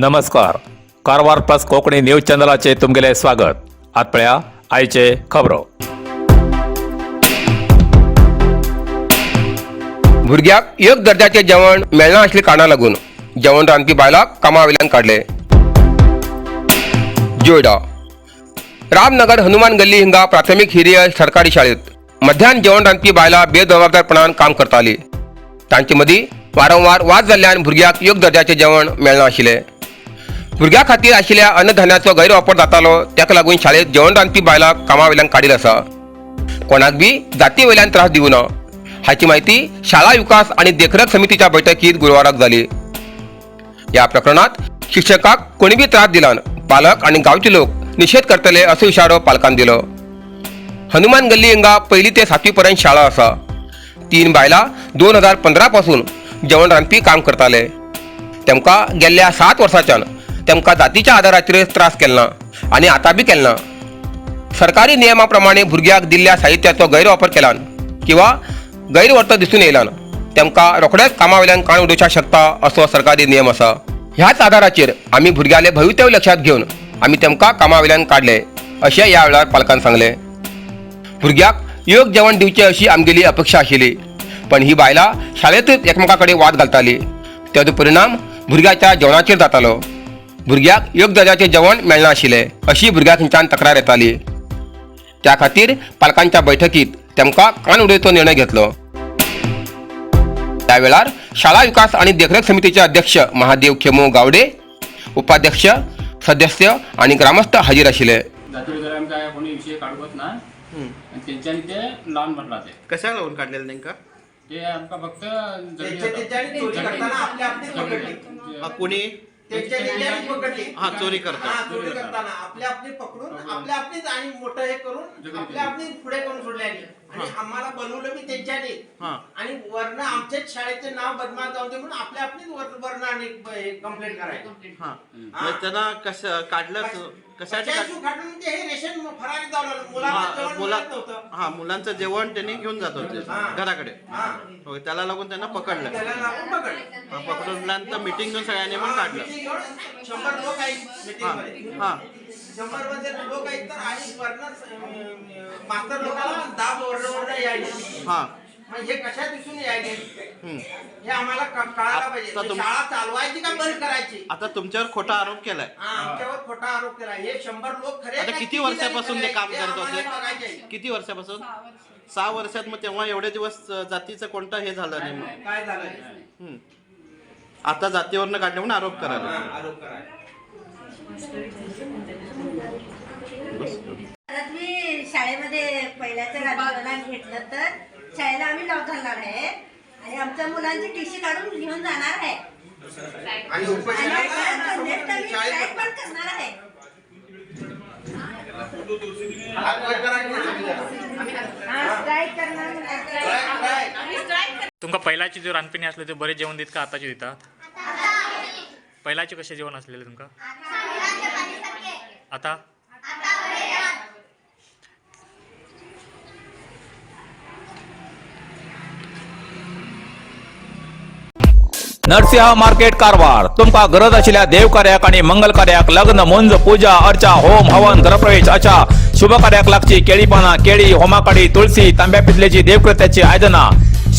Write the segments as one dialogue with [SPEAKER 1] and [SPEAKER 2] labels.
[SPEAKER 1] नमस्कार, Karwar plus Konkani news चॅनलाचे तुमगेले स्वागत. आत पळया आयचे खबरो.
[SPEAKER 2] भुरग्याक एक दर्जाचें जेवण मेळना आशिल्ल्या कारणाक लागून जेवण रांदपी बायलाक कामा वयल्यान काडले. जोयडा रामनगर हनुमान गल्ली हिंगा प्राथमीक हिरिय सरकारी शाळेत मध्यान जेवण रांदपी बायलां बेजबाबदारपणान काम करताली. तांचे मदीं वारंवार वाद जाल्ल्यान भुरग्याक योग्य दर्जाचें जेवण मेळना आशिल्लें. भुरग्यां खातीर आशिल्ल्या अन्नधान्याचो गैरवापर जातालो. ताका लागून शाळेत जेवण रांदपी बायलांक कामा वयल्यान काडील आसा. कोणाक बी जाती वयल्यान त्रास दिवना हाची माहिती शाळा विकास आणि देखरेख समितीच्या बैठकीत गुरुवाराक जाली. या प्रकरणात शिक्षकाक कोणी बी त्रास दिलान पालक आणि गावचे लोक निषेध करतले असो इशारो पालकान दिलो. हनुमान गल्ली हिंगा पहिली ते सातवी पर्यंत शाळा आसा. तीन बायलां 2015 पासून जेवण रांदपी काम करताले. तेमकां गेल्ल्या 7 वर्साच्यान तेमकां जातीच्या आदाराचेर त्रास केलना आनी आतां बी केलना. सरकारी नियमा प्रमाणे भुरग्याक दिल्ल्या साहित्याचो गैरवापर केलान किंवा गैरवर्तन दिसून येयलान तेमकां रोखडेच कामा वयल्यान काण उडोवपाक शकता असो सरकारी नियम आसा. ह्याच आदाराचेर आमी भुरग्याले भवितव्य लक्षात घेवन आमी तेमकां कामा वयल्यान काडले अशें ह्या वेळार पालकान सांगलें. भुरग्याक योग्य जेवण दिवचें अशी आमगेली अपेक्षा आशिल्ली, पण ही बायलां शाळेंतूच एकमेका कडेन वाद घालताली. ताजो परिणाम भुरग्याच्या जेवणाचेर जातालो. भुरग्याक योग्य दर्जाचें जेवण मेळनाशिल्लें अशी भुरग्यां थंयच्यान तक्रार येताली. त्या खातीर पालकांच्या बैठकीत तेमकां कान उडोवचो निर्णय घेतलो. त्या वेळार शाळा विकास आणि देखरेख समितीचे अध्यक्ष महादेव खेमो गावडे, उपाध्यक्ष, सदस्य आणि ग्रामस्थ हाजीर आशिल्ले.
[SPEAKER 3] जाती वगैरे आमकां कोणी विषय काडूंकच ना आणि तेंच्यांनी ते लावन म्हटलां ते.
[SPEAKER 4] कशाक लागून काडलेले तांकां?
[SPEAKER 3] ते आमकां फक्त
[SPEAKER 5] त्यांच्या त्यांच्यानी चोरी करताना आपल्या आपलीच पकडली.
[SPEAKER 4] हा, कोणी?
[SPEAKER 5] त्यांच्या त्यांच्यानीच पकडली.
[SPEAKER 4] हा, चोरी करता.
[SPEAKER 5] हा, चोरी करताना आपल्या आपली पकडून आपल्या आपलीच आणि मोठं हे करून आपल्या आपली पुढे करून सोडल्यानी आणि आम्हाला बनवलं बी त्यांच्यानी.
[SPEAKER 4] हा.
[SPEAKER 5] आणि वर्ण आमच्याच शाळेचे नाव बदनाम जाऊ दे म्हणून आपल्या आपलीच वर्ण आणि कंप्लेंट करायची.
[SPEAKER 4] हा, मग त्यांना कसं काढलं? कशासाठी
[SPEAKER 5] काढून म्हणजे हे रेशन फरारी जाऊ लागलं. मुलांना
[SPEAKER 4] हा,
[SPEAKER 5] जेवण
[SPEAKER 4] मुला
[SPEAKER 5] मिळत नव्हतं.
[SPEAKER 4] हा, मुलांचं जेवण त्यांनी घेऊन जात होते
[SPEAKER 5] हा.
[SPEAKER 4] घराकडे.
[SPEAKER 5] हा.
[SPEAKER 4] हो, त्याला लागून त्यांना पकडलं.
[SPEAKER 5] त्याला लागून पकडलं.
[SPEAKER 4] हा, पकडल्यानंतर मिटिंग घेऊन सगळ्यांनी पण काढलं.
[SPEAKER 5] मीटिंग घेऊन 100 लोक आहेत मीटिंग
[SPEAKER 4] हा
[SPEAKER 5] मध्ये.
[SPEAKER 4] हा
[SPEAKER 5] 100 मध्ये लोक आहेत तर आणि वर्ण मास्तर लोकांना दाब वर्ण वर्ण यायचे.
[SPEAKER 4] हा
[SPEAKER 5] मग हे कशा दिसून यायले?
[SPEAKER 4] हम्म.
[SPEAKER 5] हे आम्हाला कळायला पाहिजे.
[SPEAKER 4] आता
[SPEAKER 5] शाळा चालवायची का बंद करायची?
[SPEAKER 4] आता तुमच्यावर खोटा आरोप केलाय.
[SPEAKER 5] हा, आमच्यावर खोटा आरोप केला. हे 100 लोक खरे
[SPEAKER 4] आता
[SPEAKER 5] का
[SPEAKER 4] किती
[SPEAKER 5] किती
[SPEAKER 4] वर्षापासून
[SPEAKER 5] जणी
[SPEAKER 4] ते काम
[SPEAKER 5] खरे
[SPEAKER 4] करत
[SPEAKER 5] आहेत, हे
[SPEAKER 4] होते?
[SPEAKER 5] आम्हाला बघायचे आहे.
[SPEAKER 4] किती वर्षापासून? 6 वर्षात. मग तेव्हा एवढे दिवस जातीचं कोणतं हे झालं नाही मग?
[SPEAKER 5] काय झालं?
[SPEAKER 4] हम्म. आता जातीवरनं काढले म्हणून आरोप करायला.
[SPEAKER 5] हा, आरोप करायला.
[SPEAKER 6] परत मी शाळेमध्ये पहिल्याच्या आंदोलनात घेतलं तर शाळेला आम्ही लॉक घालणार आहे आणि आमच्या मुलांची टीसी काढून घेऊन जाणार आहे.
[SPEAKER 5] आणि
[SPEAKER 6] आणि
[SPEAKER 5] उपोषणाला
[SPEAKER 6] परत नेक्स्ट आम्ही
[SPEAKER 5] शाळेत
[SPEAKER 6] स्ट्राईक पण करणार आहे.
[SPEAKER 5] हात वर करा की समजा.
[SPEAKER 6] हा, स्ट्राईक करणार मुलांचं.
[SPEAKER 5] Strike, strike.
[SPEAKER 7] तुमका पहिलाचे जो रांदपिणी असले ते बरे जेवण देत का आताचे दितात? पहिलाचे कसे जेवण असलेले तुमका? आता
[SPEAKER 1] नरसिंह मार्केट कारवार. तुमका गरज आशिल्ल्या देवकार्याक आणि मंगल कार्याक, लग्न, मुंज, पूजा अर्चा, होम हवन, गृहप्रवेश अशा शुभ कार्याक लागची केळी पाना, केळी, होमाकाडी, तुळशी, तांब्या पितलेची देवकृत्याची आयदना,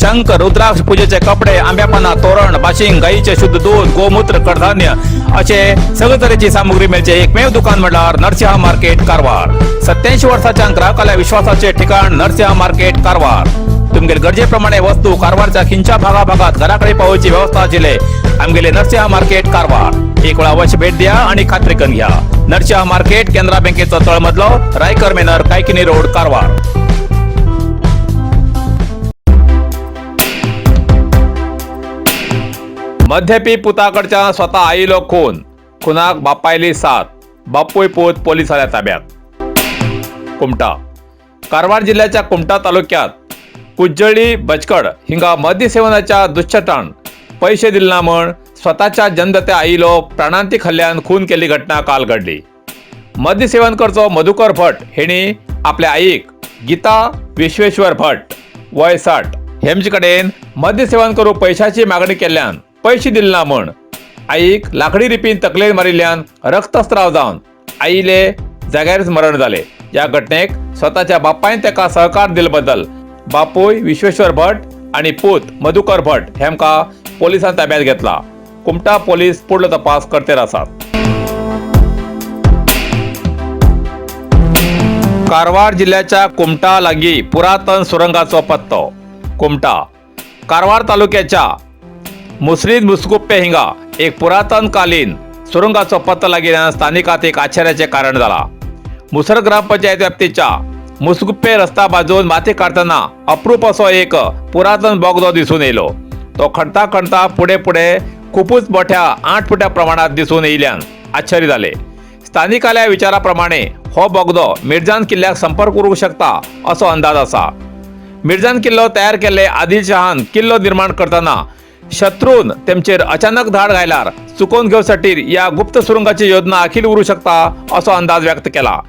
[SPEAKER 1] शंख, रुद्राक्ष, पूजेचे कपडे, आंब्यापाना तोरण, बाशिंग, गाईचे शुद्ध दूध, गोमूत्र, कडधान्य असे सगळे तरेची सामुग्री मिळचे एकमेव दुकान म्हटल्यार नरसिंह मार्केट कारवार. 87 वर्षाच्या ग्राहकाला विश्वासाचे ठिकाण नरसिंह मार्केट कारवार. तुमगेल गरजेप्रमाणे वस्तू कारवारच्या खिंच्या भागाभागात घराकडे पावची व्यवस्था आशिल्ले आमगेले नरसिंह मार्केट कारवार. एक वेळा अवश्य भेट द्या आणि खात्री करून घ्या. नरसिंह मार्केट, केनरा बँकेचो तळमधलो, रायकर मेनर, कायकिनी रोड, कारवार. मद्यपी पुताकडच्या स्वतः आईलो खून, खुनाक बापायली साथ, बापूय पूत पोलिसाल्या ताब्यात. कुमटा. कारवार जिल्ह्याच्या कुमटा तालुक्यात कुज्जळी बचकड हिंगा मद्य सेवनाच्या दुश्चटान पैसे दिले ना म्हण स्वतःच्या जनदत्या आईलो प्राणांतिक हल्ल्यान खून केल्ली घटना काल घडली. मद्य सेवन करचो मधुकर भट हेणी आपल्या आईक गीता विश्वेश्वर भट, वय 60, हेमचे कडेन मद्य सेवन करूंक पैशाची मागणी केल्ल्यान पैसे दिले ना म्हण आईक लाकडी रिपीन तकलेर मारिल्ल्यान रक्तस्राव जावन आईले जाग्यारच मरण जाले. ह्या घटनेक स्वताच्या बापायन ताका सहकार दिले बद्दल बापूय विश्वेश्वर भट आनी पूत मधुकर भट हेमकां पोलिसान ताब्यात घेतला. कुमटा पोलीस पुढलो तपास करतेर आसात. कारवार जिल्ह्याच्या कुमटा लागीं पुरातन सुरंगाचो पत्तो. कुमटा कारवार तालुक्याच्या मुसरीद मुसकुप्पे हिंगा एक पुरातनकालीन सुरंगाचो पत्तो लागिल्ल्यान स्थानिकात एक आश्चर्याचें कारण जाला. मुसर ग्रामपंचायत व्याप्तीच्या मुसगुप्पे रस्ता बाजून माती काडटना अप्रूप असो एक पुरातन बोगदो दिसून येयलो. तो खणता खणता फुडें फुडें खुपूच मोठ्या 8 फुटा प्रमाणात दिसून येयल्यान आश्चर्य जाले. स्थानिकाल्या विचारा प्रमाणे हो बोगदो मिर्जान किल्ल्याक संपर्क करूंक शकता असो अंदाज आसा. मिर्जान किल्लो तयार केल्ले आदिल शहान किल्लो निर्माण करतना शत्रून तेमचेर अचानक धाड घायल्यार चुकोवन घेवसाठी या गुप्त सुरुंगाची योजना आखील उरू शकता असो अंदाज व्यक्त केला.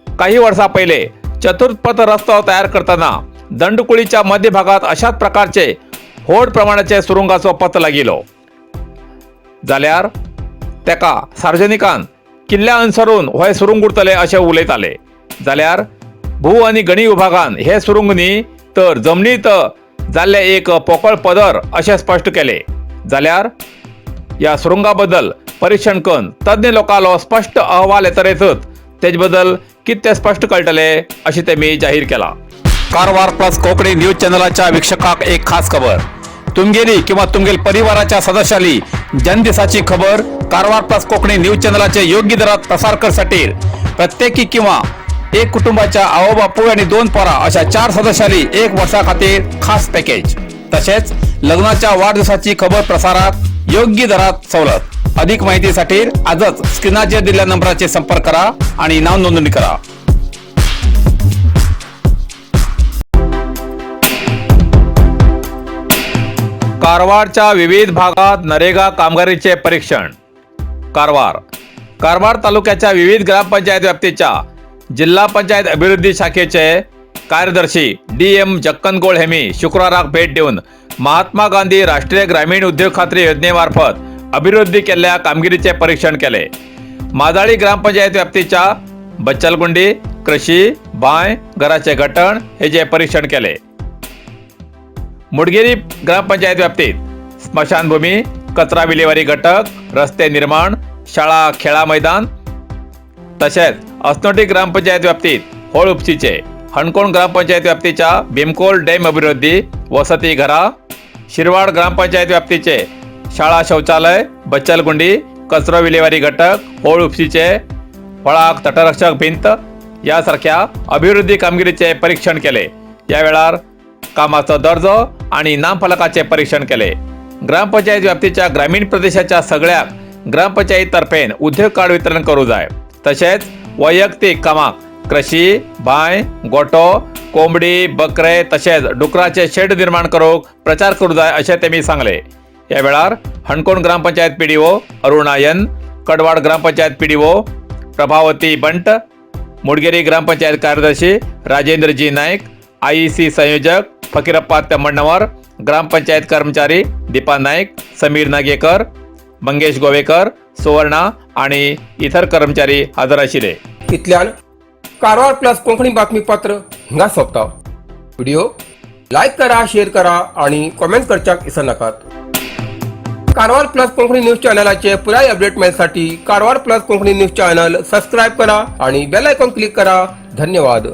[SPEAKER 1] काही वर्सां पयले चतुर्थपथ रस्तो तयार करतना दंडकुळीच्या मध्य भागात अशाच प्रकारचे व्हड प्रमाणाचे सुरुंगाचो पत्तो लागिलो जाल्यार तेका सार्वजनिकान किल्ल्या अनुसरून हे सुरुंग उरतले अशें उलयताले. जाल्यार भू आनी गणी विभागान हे सुरुंग न्ही तर जमनीत जाल्ले एक पोकळ पदर अशें स्पश्ट केले. जाल्यार ह्या सुरुंगा बद्दल परिक्षण करून तज्ञ लोकांलो स्पश्ट अहवाल येतरेचच तेजे बद्दल कितें तें स्पश्ट कळटले अशें तेमी जाहीर केला. कारवार प्लस कोंकणी न्यूज चॅनलाच्या वीक्षकाक एक खास खबर. तुमगेली किंवा तुमगेल परिवाराच्या सदस्याली जन्मदिसाची खबर कारवार प्लस कोंकणी न्यूज चॅनलाचे योग्य दरात प्रसार करसाठी प्रत्येकी किंवा एक कुटुंबाच्या आवो बापूय आणि 2 पोरां अशा 4 सदस्यांनी 1 वर्सा खातीर खास पॅकेज. तसेच लग्नाच्या वाढदिवसाची खबर प्रसारात योग्य दरात सवलत. अधिक माहितीसाठी आजच स्क्रीनाचेर दिलेल्या नंबराचे संपर्क करा आणि नाव नोंदणी करा. कारवारच्या विविध भागात नरेगा कामगिरीचे परीक्षण. कारवार कारवार तालुक्याच्या विविध ग्रामपंचायत व्याप्तीच्या जिल्हा पंचायत अभिवृद्धी शाखेचे कार्यदर्शी डी.एम. जक्कनगोळ हेमी शुक्राराक भेट देऊन महात्मा गांधी राष्ट्रीय ग्रामीण उद्योग खात्री योजनेमार्फत अभिवृद्धी केल्ल्या कामगिरीचे परीक्षण केले. माजाळी ग्रामपंचायत व्याप्तीच्या बच्चलगुंडी कृषी बांय घराचे घटण हेजे परीक्षण केले. मुडगेरी ग्रामपंचायत व्याप्तीत स्मशानभूमी, कचरा विलेवारी घटक, रस्ते निर्माण, शाळा खेळा मैदान, तसेच असनोटी ग्रामपंचायत व्याप्तीत होळ उपशीचे, हणकोण ग्रामपंचायत व्याप्तीच्या भीमकोल डॅम अभिवृद्धी, वसती घरा, शिरवाड ग्रामपंचायत व्याप्तीचे शाळा शौचालय, बच्चलगुंडी कचरो विलेवारी घटक, होळ उपशीचे, फळाक तटरक्षक भिंत यासारख्या अभिवृद्धी कामगिरीचे परीक्षण केले. या वेळार कामाचो दर्जो आणि नामफलकाचे परीक्षण केले. ग्रामपंचायत व्याप्तीच्या ग्रामीण प्रदेशाच्या सगळ्या ग्रामपंचायत तर्फेन उद्योग कार्ड वितरण करू जाय. तशेंच वैयक्तीक कामाक कृषी बांय, गोटो, कोंबडी, बकरे तशेंच डुकराचे शेड निर्माण करूंक प्रचार करू जाय अशें तेमी सांगले. ह्या वेळार Hankon gram panchayat PDO Aruna N, Kadwad gram panchayat PDO Prabhavati Bant, Mudgeri gram panchayat कार्यदर्शी राजेंद्र जी नाईक, आयईसी संयोजक फकीरप्पा तम्मण्णवर, ग्रामपंचायत कर्मचारी दीपा नाईक, समीर नागेकर, मंगेश गोवेकर, सुवर्णा आणि इतर कर्मचारी हजर आशिल्ले.
[SPEAKER 2] इतल्यान कारवार प्लस कोंकणी बातमीपत्र हिंगा सोंपता. व्हिडिओ लायक करा, शेअर करा आणि कॉमेंट करच्याक विसरनाकात. कारवार प्लस कोंकणी न्यूज चॅनलाचे पुराय update मेळसाठी Karwar plus Konkani news channel subscribe करा आणि बेल आयकॉन क्लिक करा. धन्यवाद.